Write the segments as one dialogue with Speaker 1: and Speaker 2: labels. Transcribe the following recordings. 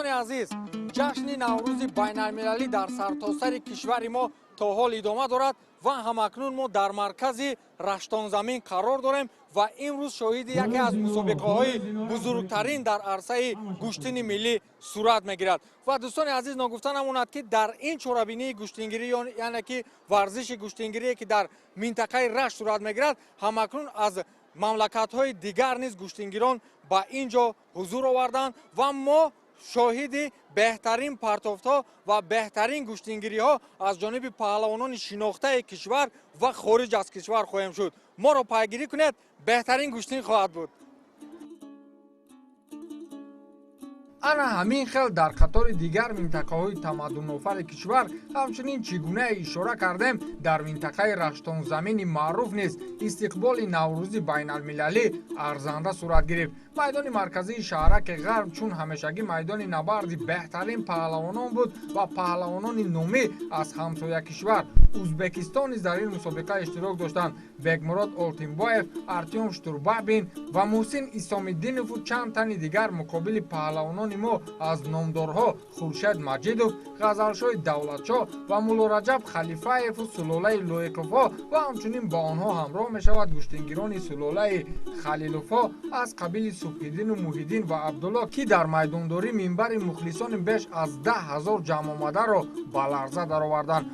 Speaker 1: Дӯстони азиз, ҷашни Наврӯзи байналмилалӣ дар сартосари кишвари мо то ҳол идома дорад ва ҳамакнун мо дар маркази Раштонзамин қарор дорем ва имрӯз шоҳиди яке аз мусобиқаҳои бузургтарин дар арсаи гӯштини миллӣ сурат мегирад. Ва дӯстони азиз, ногуфта намонад, ки дар ин чорабинии гӯштингирӣ, яъне ки варзиши гӯштингирие, ки дар минтақаи Рашт сурат мегирад, ҳамакнун аз мамлакатҳои дигар низ гӯштингирон ба ин ҷо ҳузур оварданд ва мо шоҳиди беҳтарин партофтҳо ва беҳтарин гӯштингириҳо аз ҷониби паҳлавонони шинохтаи кишвар ва хориҷ аз кишвар хоҳем шуд. Моро пайгирӣ кунед, беҳтарин гӯштин хоҳад буд. Ана ҳамин хел дар қатори дигар минтақаҳои тамаддунофари кишвар, ҳамчунин чӣ гунае ишора кардем, дар минтақаи Раштонзамини маъруф низ истиқболи Наврӯзи байналмилалӣ арзанда сурат гирифт. Майдони марказии шаҳраки Ғарб чун ҳамешагӣ майдони набарди беҳтарин паҳлавонон буд ва паҳлавонони номӣ аз ҳамсоя кишвар Узбекистон низ дар ин мусобиқа иштирок доштанд. Бекмурод Олтинбоев, Артём Штурбабин ва Муҳсин Исомиддинову чанд тани дигар муқобили паҳлавонони мо аз номдорҳо Хуршед Маҷидов, Ғазалшоҳи Давлатшоҳ ва Муллораҷаб Халифаеву сулолаи Лоиқовҳо ва ҳамчунин бо онҳо ҳамроҳ мешавад гӯштингирони сулолаи Халиловҳо аз қабили Субҳиддину Муҳиддин ва Абдулло, ки дар майдондорӣ минбари мухлисони беш аз 10 000 ҷамъомадаро ба ларза дароварданд.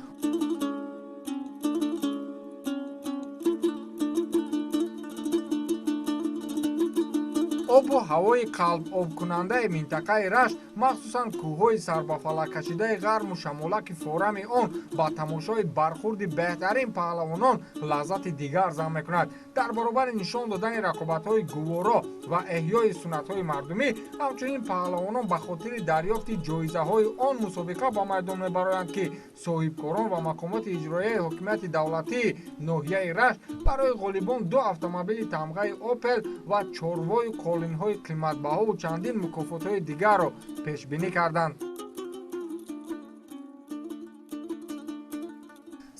Speaker 1: Обу ҳавои қалбобкунандаи минтақаи Рашт, махсусан кӯҳҳои сарбафалаккашидаи ғарму шамолаки форами он ба тамошои бархурди беҳтарин паҳлавонон лаззати дигар зам мекунад. Дар баробари нишон додани рақобатҳои гуворо ва эҳёи суннатҳои мардумӣ, ҳамчунин паҳлавонон ба хотири дарёфти ҷоизаҳои он мусобиқа ба майдон мебароянд, ки соҳибкорон ва мақомоти иҷроияи ҳокимияти давлатии ноҳияи Рашт барои ғолибон ду автомобили тамғаи «Опел» ва чорвою қолинҳои қиматбаҳову чандин мукофотҳои дигарро пешбинӣ карданд.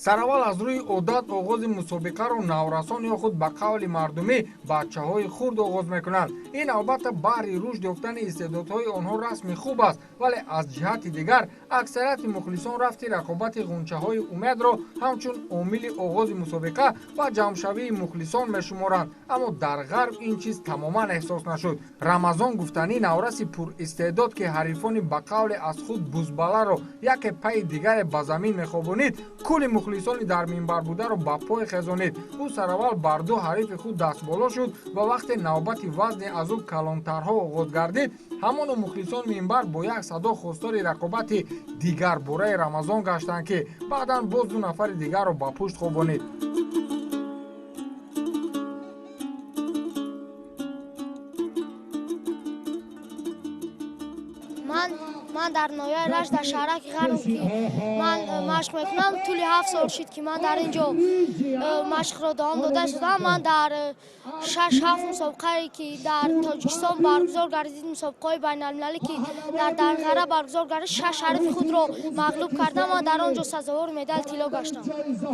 Speaker 1: Сараввал аз рӯи одат оғози мусобиқаро наврасон ё худ ба қавли мардумӣ бачаҳои хурд оғоз мекунанд. Ин албатта баҳри рушд ёфтани истеъдодҳои онҳо расми хуб аст, вале аз ҷиҳати дигар аксарияти мухлисон рафти рақобати ғунчаҳои умедро ҳамчун омили оғози мусобиқа ва ҷамъшавии мухлисон мешуморанд. Аммо дар Ғарб ин чиз тамоман эҳсос нашуд. Рамазон гуфтанӣ навраси пуристеъдод, ки ҳарифони ба қавле аз худ бузбаларо яке пайи дигаре ба замин мехобонид, кулли мухлисони дар минбар бударо ба пой хезонид. Ӯ сараввал бар ду ҳарифи худ дастболо шуд ва вақте навбати вазни аз ӯ калонтарҳо оғоз гардид, ҳамоно мухлисон минбар бо як садо хостори рақобати дигарбораи Рамазон гаштанд, ки баъдан боз ду нафари дигарро ба пушт хобонид.
Speaker 2: Ман дар ноҳияи Рашт, дар шаҳраки Ғарб, ки ман машқ мекунам, тӯли 7 сол шуд, ки ман дар ин ҷо машқро давом дода шудам. Ман дар шаш ҳафт мусобиқае, ки дар Тоҷикистон баргузор гардид, мусобиқаҳои байналмилалӣ, ки дар Дарғара баргузор гардид, шаш ҳарифи худро мағлуб кардам ва дар он ҷо сазовори медали тилло гаштам.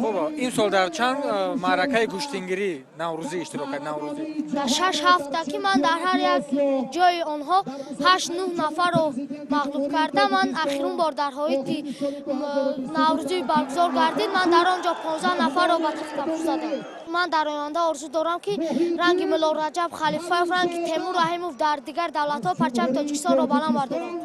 Speaker 1: Хуб, имсол дар чанд маъракаи гӯштингирӣ наврӯзӣ иштирок кард, наврӯзӣ?
Speaker 2: Дар шаш ҳафта, ки ман дар ҳар як ҷои онҳо ҳашт нӯҳ нафарро мағлуб кардам. Ман ахирун бор дар ҳоити наврӯзӣ баргузор гардид, ман дар он ҷо 15 нафарро ба тахтапӯш задам. Ман дар оянда орзу дорам, ки ранги Муллораҷаб Халифаев, ранги Темур Раҳимов дар дигар давлатҳо парчами Тоҷикистонро баланд бардорам.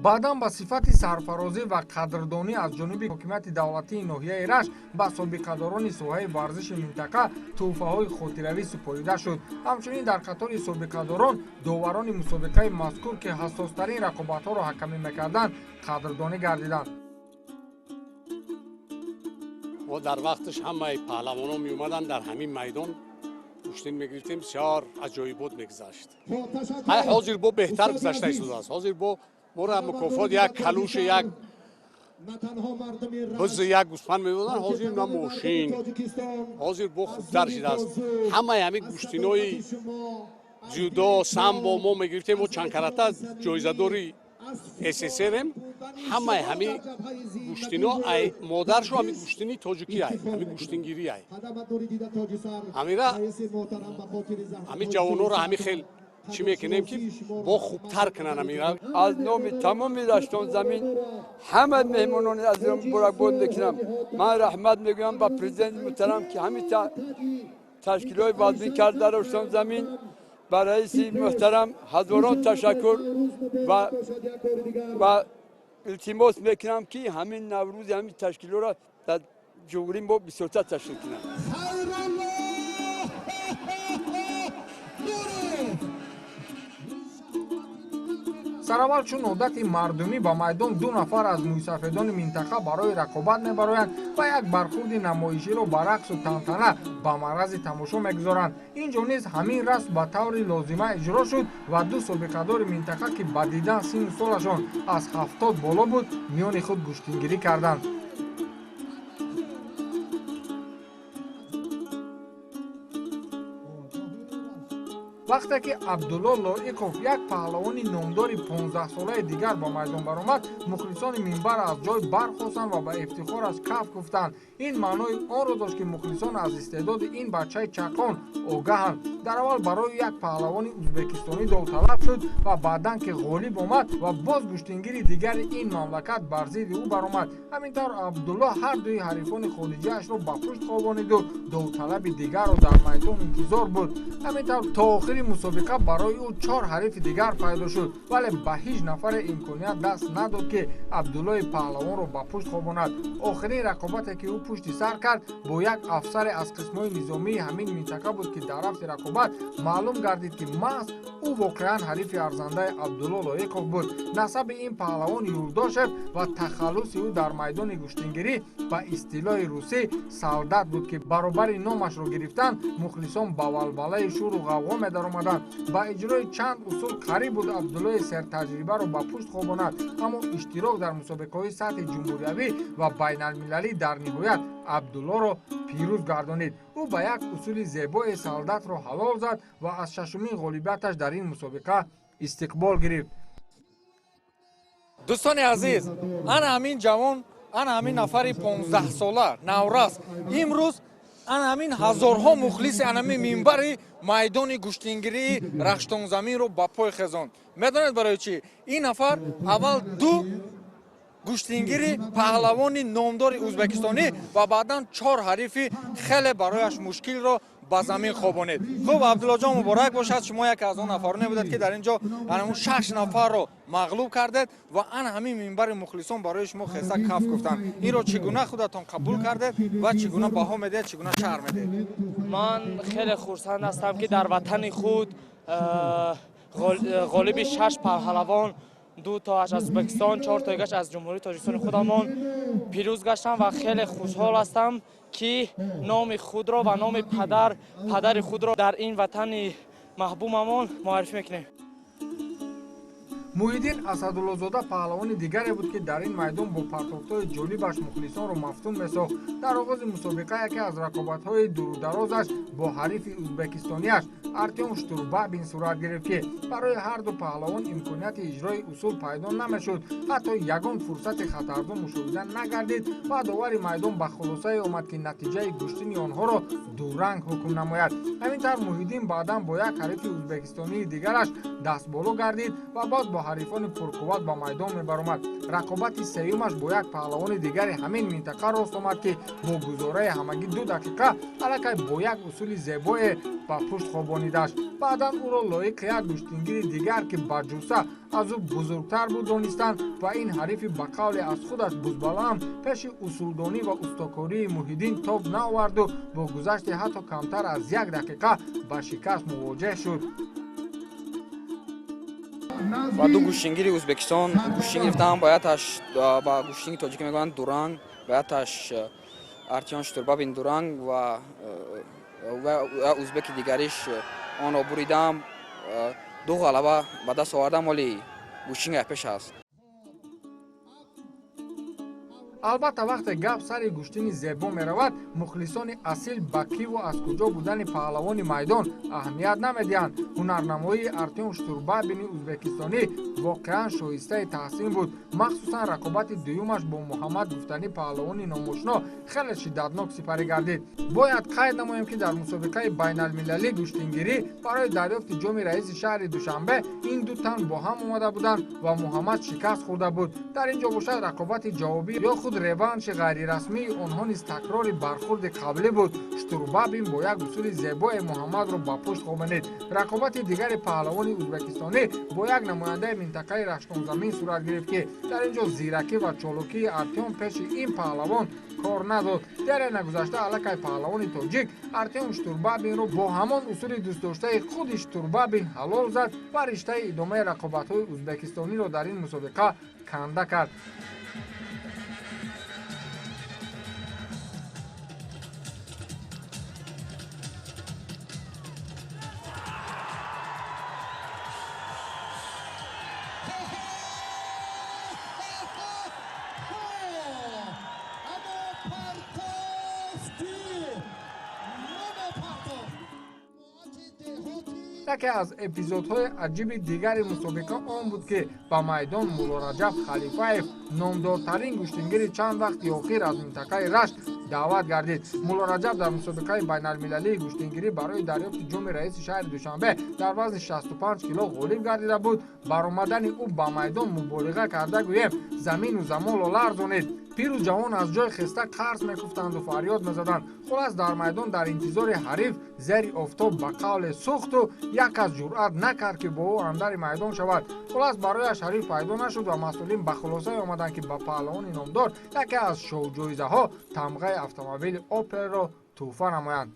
Speaker 1: Баъдан ба сифати сарфарозӣ ва қадрдонӣ аз ҷониби ҳокимияти давлатии ноҳияи Рашт ба собиқадорони соҳаи варзиши минтақа тӯҳфаҳои хотиравӣ супорида шуд. Ҳамчунин дар қатори собиқадорон доварони мусобиқаи мазкур, ки ҳассостарин рақобатҳоро ҳакамӣ мекарданд, қадрдонӣ гардиданд.
Speaker 3: Мо дар вақташ ҳамаи паҳлавонон меомаданд, дар ҳамин майдон гӯштин мегирифтем, бисёр аҷоибот мегузашт. Ҳозир бо беҳтар гузашта истодааст. Ҳозир бо моро мукофот як калуш, як буз, як гӯсфанд медоданд, ҳозир на мошин. Ҳозир бо хубтар шидааст. Ҳамаи ҳамин гӯштинои ҷудо, самбо мо мегирифтем, мо чандкарата ҷоизадори СССРем. Ҳамаи ҳамин гӯштино ай модаршо ҳамин гӯштини тоҷикӣ ай, ҳамин гӯштингирӣ ай. Ҳамира ҳамин ҷавонҳоро ҳамин хел Чӣ мекунем, ки бо хубтар кунанд амира.
Speaker 4: Аз номи тамоми Раштонзамин ҳама меҳмонони азизро муборакбод мекунам. Ман раҳмат мегӯям ба президенти муҳтарам, ки ҳамин ташкилои вазмин кард дар Раштонзамин. Ба раиси муҳтарам ҳазорон ташаккур ва илтимос мекунам, ки ҳамин Наврӯзи ҳамин ташкилотро дар ҷумҳурии мо бисёртар ташкил кунанд.
Speaker 1: Сараввал, чун одати мардумӣ, ба майдон ду нафар аз мӯйсафедони минтақа барои рақобат мебароянд ва як бархурди намоиширо ба рақсу тантана ба маърази тамошо мегузоранд. Ин ҷо низ ҳамин расм ба таври лозима иҷро шуд ва ду собиқадори минтақа, ки ба дидан синну солашон аз 70 боло буд, миёни худ гӯштингирӣ карданд. Вақте ки Абдулло Лоиқов, як паҳлавони номдори 15-солаи дигар, ба майдон баромад, мухлисони минбар аз ҷой бархостанд ва ба ифтихораш каф гуфтанд. Ин маънои онро дошт, ки мухлисон аз истеъдоди ин бачаи чақон огаҳанд. Дар аввал барои як паҳлавони ӯзбекистонӣ довталаб шуд ва баъдан ки ғолиб омад ва боз гӯштингири дигари ин мамлакат бар зидди ӯ баромад. Ҳамин тавр Абдулло ҳар дуи ҳарифони хориҷиашро ба пушт хобониду довталаби дигарро дар майдон интизор буд. Ҳамин тавр то охири мусобиқа барои ӯ чор ҳарифи дигар пайдо шуд, вале ба ҳеҷ нафаре имконият даст надод, ки Абдуллои паҳлавонро ба пушт хобонад. Охирин рақобате, ки ӯ пушти сар кард, бо як афсаре аз қисмҳои низомии ҳамин минтақа буд, ки дар рафти рақобат маълум гардид, ки маҳз ӯ воқеан ҳарифи арзандаи Абдулло Лоиқов буд. Насаби ин паҳлавон Юлдошев ва тахаллуси ӯ дар майдони гӯштингирӣ ба истилоҳи русӣ Солдат буд, ки баробари номашро гирифтан мухлисон ба валвалаи шӯру ғавғо медаромаданд. Ба иҷрои чанд усул қариб буд Абдуллои сертаҷрибаро ба пушт хобонад, аммо иштирок дар мусобиқаҳои сатҳи ҷумҳуриявӣ ва байналмилалӣ дар ниҳоят Абдуллоро пирӯз гардонид. Ӯ ба як усули зебои Солдатро ҳалол зад ва аз шашумин ғолибияташ дар ин мусобиқа истиқбол гирифт.
Speaker 5: Дӯстони азиз, ана ҳамин ҷавон, ана ҳамин нафари 15-сола наврас имрӯз ана ҳамин ҳазорҳо мухлиси ана ҳамин минбари майдони гӯштингирии Раштонзаминро ба пой хезонд. Медонед барои чӣ? Ин нафар аввал ду гӯштингири паҳлавони номдори ӯзбекистонӣ ва баъдан чор ҳарифи хеле барояш мушкилро ба замин хобонид. Хуб, Абдуллоҷон, муборак бошад. Шумо яке аз он нафароне будед, ки дар ин ҷо ана шаш нафарро мағлуб кардед ва ана ҳамин минбари мухлисон барои шумо хеста каф гуфтанд. Инро чӣ гуна худатон қабул кардед ва чӣ гуна баҳо медиҳед, чӣ гуна шарҳ медиҳед?
Speaker 6: Ман хеле хурсанд ҳастам, ки дар ватани худ ғолиби шаш паҳлавон, ду тоаш аз Ӯзбекистон, чор тоигаш аз Ҷумҳурии Тоҷикистони худамон, пирӯз гаштам ва хеле хушҳол ҳастам, ки номи худро ва номи падари худро дар ин ватани маҳбубамон муаррифӣ мекунем.
Speaker 1: Муҳиддин Асадуллозода паҳлавони дигаре буд, ки дар ин майдон бо партофтҳои ҷолибаш мухлисонро мафтун месохт. Дар оғози мусобиқа яке аз рақобатҳои дурударозаш бо ҳарифи ӯзбекистонияш Артём Штурбабин сурат гирифт, ки барои ҳарду паҳлавон имконияти иҷрои усул пайдо намешуд. Ҳатто ягон фурсати хатарзо мушоҳида нагардид ва довари майдон ба хулосае омад, ки натиҷаи гӯштини онҳоро дуранг ҳукм намояд. Ҳамин тавр Муҳиддин баъдан бо як ҳарифи ӯзбекистонии дигараш дастболо гардид ва боз бо ҳарифони пурқувват ба майдон мебаромад. Рақобати сеюмаш бо як паҳлавони дигари ҳамин минтақа рост омад, ки бо гузораи ҳамагӣ 2 дақиқа аллакай бо як усули зебое ба пушт хобонидаш. Баъдан ӯро лоиқи як гӯштингири дигар, ки ба ҷусса аз ӯ бузургтар буд, донистанд ва ин ҳарифи ба қавле аз худаш бузбалаам пеши усулдонӣ ва устокории Муҳиддин тоб наоварду бо гузашти ҳатто камтар аз як дақиқа ба шикаст мувоҷеҳ шуд.
Speaker 7: Ва ду гӯштингири Ӯзбекистон гӯштин гирифтам, ба якташ ба гӯштинги тоҷикӣ мегӯянд дуранг, ба якташ Артём Штурбабин дуранг ва узбеки дигариш онро буридам. Ду ғалаба ба даст овардам, вале гӯштинг пеш аст.
Speaker 1: Албатта, вақте гап сари гӯштини зебо меравад, мухлисони асил ба киву аз куҷо будани паҳлавони майдон аҳамият намедиҳанд. Ҳунарнамоии Артём Штурбабини ӯзбекистонӣ воқеан шоистаи таҳсин буд. Махсусан рақобати дуюмаш бо Муҳаммад Гуфтанӣ, паҳлавони номошино, хеле шиддатнок сипарӣ гардид. Бояд қайд намоем, ки дар мусобиқаи байналмилалии гӯштингирӣ барои дарёфти ҷоми раиси шаҳри Душанбе ин ду тан бо ҳам омада буданд ва Муҳаммад шикаст хӯрда буд. Дар ин ҷо бошад, рақобати ҷавобӣ ё худ реванши ғайрирасмии онҳо низ такрори бархурди қаблӣ буд. Штурбабин бо як усули зебое Муҳаммадро ба пушт хобонид. Рақобати дигари паҳлавони ӯзбекистонӣ бо як намояндаи минтақаи Раштонзамин сурат гирифт, ки дар ин ҷо зиракӣ ва чолокии Артём пеши ин паҳлавон кор надод. Дере нагузашта аллакай паҳлавони тоҷик Артём Штурбабинро бо ҳамон усули дӯстдоштаи худи Штурбабин ҳалол зад ва риштаи идомаи рақобатҳои ӯзбекистониро дар ин мусобиқа канда кард. Яке аз эпизодҳои аҷиби дигари мусобиқа он буд, ки ба майдон Муллораҷаб Халифаев, номдортарин гӯштингири чанд вақти охир аз минтақаи Рашт, даъват гардид. Муллораҷаб дар мусобиқаи байналмилалии гӯштингирӣ барои дарёфти ҷоми раиси шаҳри Душанбе дар вазни 65 кило ғолиб гардида буд. Баромадани ӯ ба майдон, муболиға карда гӯем, замину замонро ларзонид. Пиру ҷавон аз ҷой хеста қарз мекуфтанду фарёд мезаданд. Хулас, дар майдон дар интизори ҳариф зери офтоб ба қавле сӯхту як кас ҷуръат накард, ки бо ӯ андари майдон шавад. Хулас, барояш ҳариф пайдо нашуд ва масъулин ба хулосае омаданд, ки ба паҳлавони номдор яке аз шоҳҷоизаҳо, тамғаи автомобили Опелро, тӯҳфа намоянд.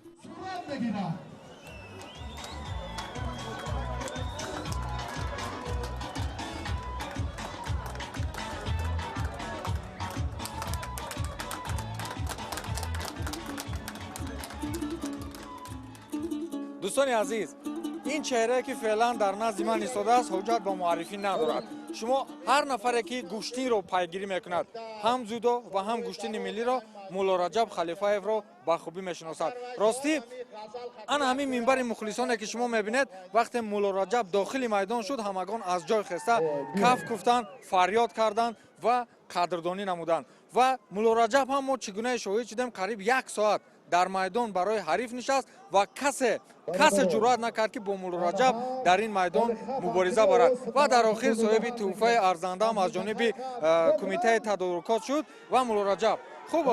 Speaker 5: Дӯстони азиз, ин чеҳрае, ки феълан дар назди ман истодааст, ҳуҷҷат ба муаррифӣ надорад. Шумо ҳар нафаре, ки гӯштинро пайгирӣ мекунад, ҳам дзюдо ва ҳам гӯштини миллиро, Муллораҷаб Халифаевро ба хубӣ мешиносад. Ростӣ, ана ҳамин минбари мухлисоне, ки шумо мебинед, вақте Муллораҷаб дохили майдон шуд, ҳамагон аз ҷой хеста каф куфтанд, фарёд карданд ва қадрдонӣ намуданд. Ва Муллораҷаб ҳам, мо чӣ гуна шоҳид шудем, қариб як соат дар майдон барои ҳариф нишаст ва касе ҷуръат накард, ки бо Муллораҷаб дар ин майдон мубориза барад. Ва дар охир соҳиби тӯҳфаи арзандаам аз ҷониби кумитаи тадорукот шуд. Ва Муллораҷаб, хуб,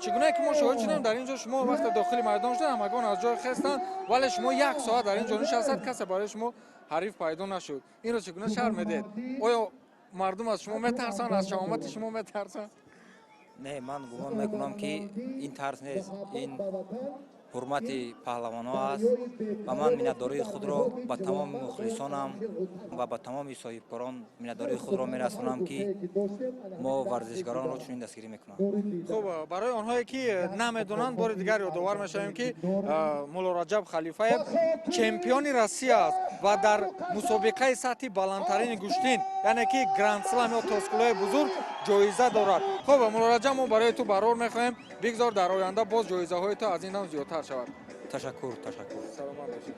Speaker 5: чӣ гунае ки мо шоҳид шудем, дар ин ҷо шумо вақте дохили майдон шудед, ҳамагон аз ҷой хестанд, вале шумо як соат дар ин ҷо нишастед, касе барои шумо ҳариф пайдо нашуд. Инро чӣ гуна шарҳ медиҳед? Оё мардум аз шумо метарсанд, аз шаҳомати шумо метарсанд?
Speaker 8: Не, ман гумон мекунам, ки ин тарс нест, ин ҳурмати паҳлавонҳо аст ва ман миннатдории худро ба тамоми мухлисонам ва ба тамоми соҳибкорон миннатдории худро мерасонам, ки мо варзишгаронро чунин дастгирӣ мекунанд.
Speaker 5: Хуб, барои онҳое, ки намедонанд, бори дигар ёдовар мешавем, ки Муллораҷаб Халифаев чемпиони Россия аст ва дар мусобиқаи сатҳи баландтарини гӯштин, яъне ки грандслам ё тоскулои бузург, ҷоиза дорад. Хуб, Муллораҷаб, мо барои ту барор мехоҳем, бигзор дар оянда боз ҷоизаҳои ту аз ин ҳам зиёдтар шавад.
Speaker 8: Ташаккур, ташаккур.
Speaker 5: Саломат бошед.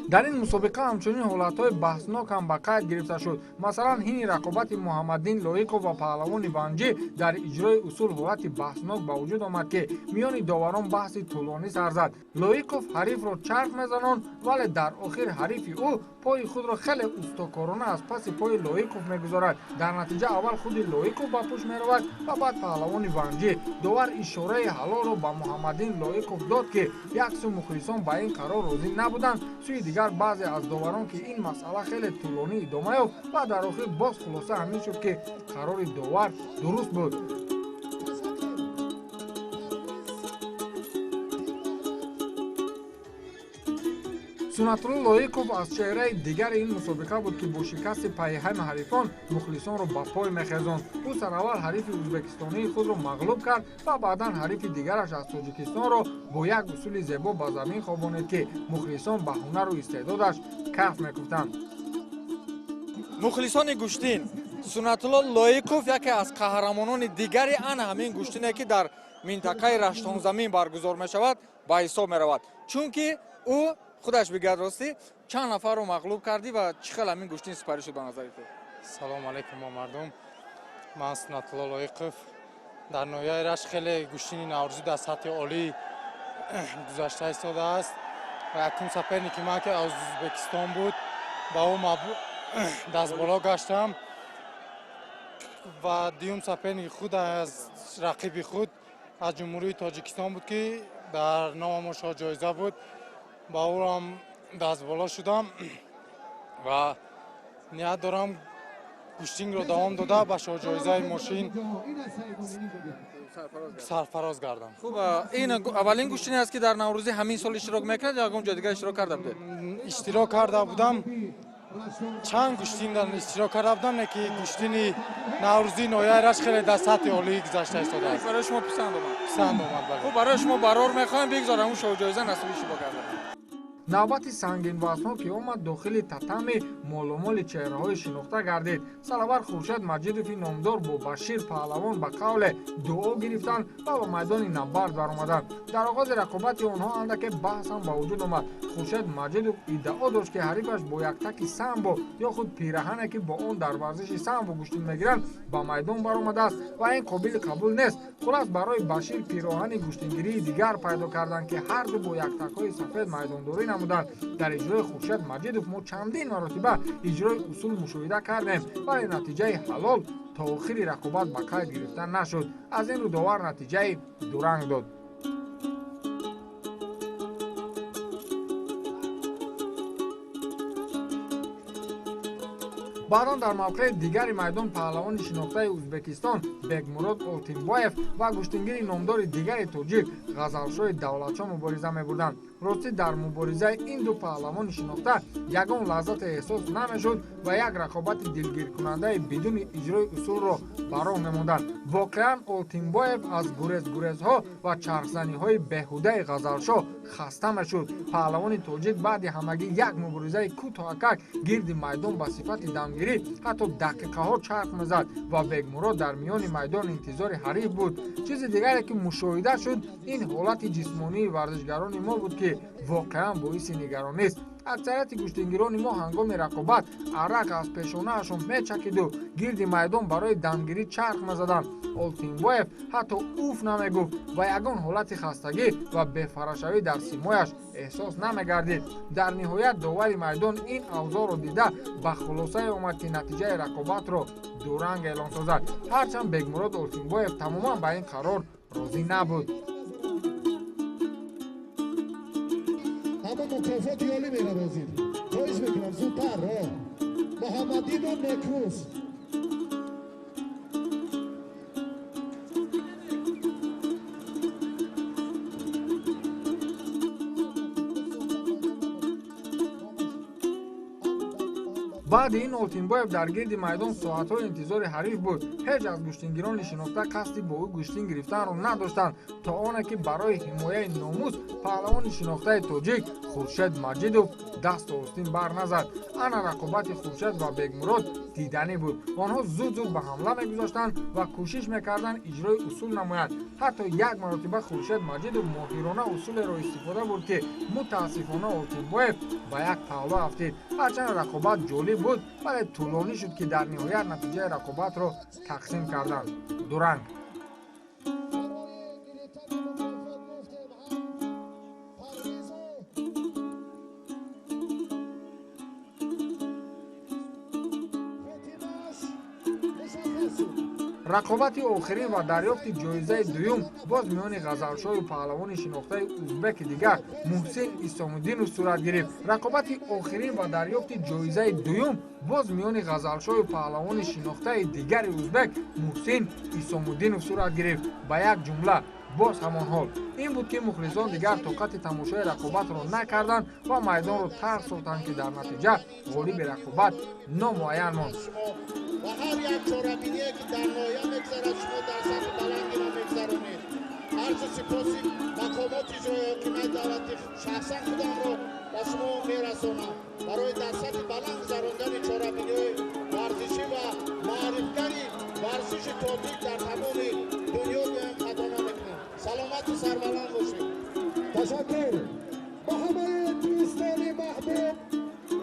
Speaker 1: Дар ин мусобиқа ҳамчунин ҳолатҳои баҳснок ҳам ба қайд гирифта шуд. Масалан, ҳини рақобати Муҳаммаддин Лоиқов ва паҳлавони Ванҷӣ дар иҷрои усул ҳолати баҳснок ба вуҷуд омад, ки миёни доварон баҳси тӯлонӣ сар зад. Лоиқов ҳарифро чарх мезанон, вале дар охир ҳарифи ӯ пои худро хеле устокорона аз паси пои Лоиқов мегузорад. Дар натиҷа аввал худи Лоиқов ба пушт меравад ва баъд паҳлавони Ванҷӣ. Довар ишораи ҳалолро ба Муҳаммаддин Лоиқов дод, ки як сӯ мухлисон ба ин қарор розӣ набуданд, сӯи дигар баъзе аз доварон, ки ин масъала хеле тӯлонӣ идома ёфт ва дар охир боз хулоса ҳамин шуд, ки қарори довар дуруст буд. Сунатулло Лоиқов аз чеҳраи дигари ин мусобиқа буд, ки бо шикасти пайҳами ҳарифон мухлисонро ба пой мехезонд. Ӯ сараввал ҳарифи ӯзбекистонии худро мағлуб кард ва баъдан ҳарифи дигараш аз Тоҷикистонро бо як усули зебо ба замин хобонид, ки мухлисон ба ҳунару истеъдодаш каф мекуфтанд.
Speaker 5: Мухлисони гӯштин, Суннатулло Лоиқов яке аз қаҳрамонони дигари ана ҳамин гӯштине, ки дар минтақаи Раштонзамин баргузор мешавад, ба ҳисоб меравад, чунки ӯ худаш бигӯяд. Ростӣ, чанд нафарро мағлуб кардӣ ва чӣ хел ҳамин гӯштин сипарӣ шуд ба назари ту?
Speaker 9: Салому алайкум, бо мардум. Ман Суннатулло Лоиқов. Дар ноҳияи Рашт хеле гӯштини наврӯзӣ дар сатҳи олӣ гузашта истодааст ва якум соперники ман, ки аз Ӯзбекистон буд, ба ӯ дастболо гаштам ва дуюм соперники худ аз рақиби худ аз Ҷумҳурии Тоҷикистон буд, ки дар номамо шоҳ ҷоиза буд, ба ӯам дастболо шудам ва ният дорам гӯштингро давом дода, ба шоҳҷоизаи мошин сарфароз гардам.
Speaker 5: Хуб, ин аввалин гӯштине аст, ки дар Наврӯзӣ ҳамин сол иштирок мекунад ё ягон ҷои дигар иштирок карда будед?
Speaker 9: Иштирок карда будам, чанд гӯштин иштирок карда будам, не ки гӯштини наврӯзии ноҳияи Рашт хеле дар сатҳи олӣ гузашта истодааст.
Speaker 5: Барои шумо писанд омад?
Speaker 9: Писанд омад, бале.
Speaker 5: Хуб, барои шумо барор мехоҳем, бигзор ҳамун шоҳҷоиза насиби шумо гардад.
Speaker 1: Навбати сангинвазнҳо ки омад, дохили татами моломоли чеҳраҳои шинохта гардид. Сараввал Хуршед Маҷидови номдор бо Башир паҳлавон ба қавле дуо гирифтанд ва ба майдони набард баромаданд. Дар оғози рақобати онҳо андаке баҳс ҳам ба вуҷуд омад. Хуршед Маҷидов иддао дошт, ки ҳарифаш бо яктаки самбо ё худ пираҳане, ки бо он дар варзиши самбо гӯштин мегиранд, ба майдон баромадааст ва ин қобили қабул нест. Хулас, барои Башир пироҳани гӯштингирии дигар пайдо карданд, ки ҳарду бо яктакҳои сафед майдондорӣ намуданд. Дар иҷрои Хуршед Маҷидов мо чандин маротиба иҷрои усул мушоҳида кардем, вале натиҷаи ҳалол то охири рақобат ба қайд гирифта нашуд. Аз ин рӯ довар натиҷаи дуранг дод. Баъдан дар мавқеи дигари майдон паҳлавони шинохтаи Ӯзбекистон Бекмурод Олтинбоев ва гӯштингири номдори дигари тоҷик Ғазалшоҳи Давлатшоҳ мубориза мебурданд. Ростӣ, дар муборизаи ин ду паҳлавони шинохта ягон лаззате эҳсос намешуд ва як рақобати дилгиркунандаи бидуни иҷрои усулро ба роҳ мемонданд. Воқеан, Олтинбоев аз гурезгурезҳо ва чархзаниҳои беҳудаи Ғазалшоҳ хаста мешуд. Паҳлавони тоҷик баъди ҳамагӣ як муборизаи кӯтоҳакак гирди майдон ба сифати дамгирӣ ҳатто дақиқаҳо чарх мезад ва Бекмурод дар миёни майдон интизори ҳариф буд. Чизи дигаре, ки мушоҳида шуд, ин ҳолати ҷисмонии варзишгарони мо буд, ки воқеан боиси нигаронист. Аксарияти гӯштингирони мо ҳангоми рақобат арақ аз пешонаашон мечакиду гирди майдон барои дамгирӣ чарх мезаданд. Олтинбоев ҳатто уф намегуфт ва ягон ҳолати хастагӣ ва бефарашавӣ дар симояш эҳсос намегардид. Дар ниҳоят довари майдон ин авзоъро дида, ба хулосае омад, ки натиҷаи рақобатро дуранг эълон созад, ҳарчанд Бекмурод Олтинбоев тамоман ба ин қарор розӣ набуд.
Speaker 10: Ҳама мукофоти олӣ меравозид. Хоҳиш мекунам, зудтар. Муҳаммадину Некрӯз.
Speaker 1: Баъди ин Олтинбоев дар гирди майдон соатҳо интизори ҳариф буд. Ҳеҷ аз гӯштингирони шинохта қасди бо ӯ гӯштин гирифтанро надоштанд, то оне ки барои ҳимояи номус паҳлавони шинохтаи тоҷик Хуршед Маҷидов дасту остин бар назад. Ана рақобати Хуршед ва Бекмурод диданӣ буд. Онҳо зуд зуд ба ҳамла мегузоштанд ва кӯшиш мекарданд иҷрои усул намоянд. Ҳатто як маротиба Хуршед Маҷидов моҳирона усулеро истифода бурд, ки мутаассифона Олтинбоев ба як паҳлӯ афтид. Ҳарчанд рақобат ҷолиб буд, вале тӯлонӣ шуд, ки дар ниҳоят натиҷаи рақобатро тақсим карданд: дуранг. Рақобати охирин ва дарёфти ҷоизаи дуюм боз миёни Ғазалшоҳу паҳлавони шинохтаи узбеки дигар Муҳсин Исомуддинов сурат гирифт. Рақобати охирин ва дарёфти ҷоизаи дуюм боз миёни Ғазалшоҳу паҳлавони шинохтаи дигари узбек Муҳсин Исомуддинов сурат гирифт. Ба як ҷумла, боз ҳамон ҳол ин буд, ки мухлисон дигар тоқати тамошои рақобатро накарданд ва майдонро тарк сохтанд, ки дар натиҷа ғолиби рақобат номуайян монд.
Speaker 10: Ва ҳар як чорабиние, ки дар ноҳия мегзарад, шумо дар сатҳи баландиро мегзаронед. Арзу сипоси мақомоти иҷрои ҳокимияти давлатӣ, шахсан худамро ба шумо мерасонам барои дар сатҳи баланд гузарондани чорабиниҳои варзишӣ ва маърифатӣ. Варзиши тоҷик дар тамоми дунё гӯям хато намекунам. Саломату сарбаланд бошед.
Speaker 11: Ташаккур ба ҳамаи дӯстони маҳбуб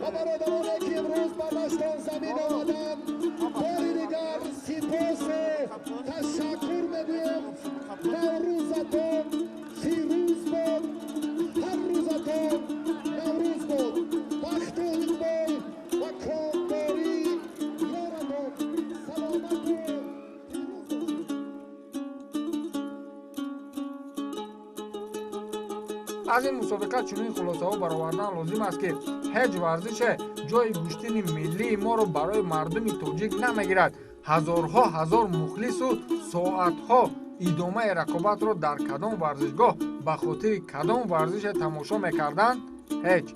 Speaker 11: ва бародароне, ки имрӯз ба Раштон замин омаданд. Бори дигар сипосу ташаккур мегӯем. Наврӯзатон фирӯз бод, ҳар рӯзатон Наврӯз бод, бахту иқбол ва комдорӣ ёратон, саломату пирӯз бошед.
Speaker 1: Аз ин мусобиқа чунин хулосаҳо баровардан лозим аст, ки ҳеҷ варзише ҷои гӯштини миллии моро барои мардуми тоҷик намегирад. Ҳазорҳо ҳазор мухлису соатҳо идомаи рақобатро дар кадом варзишгоҳ ба хотири кадом варзише тамошо мекарданд? Ҳеҷ.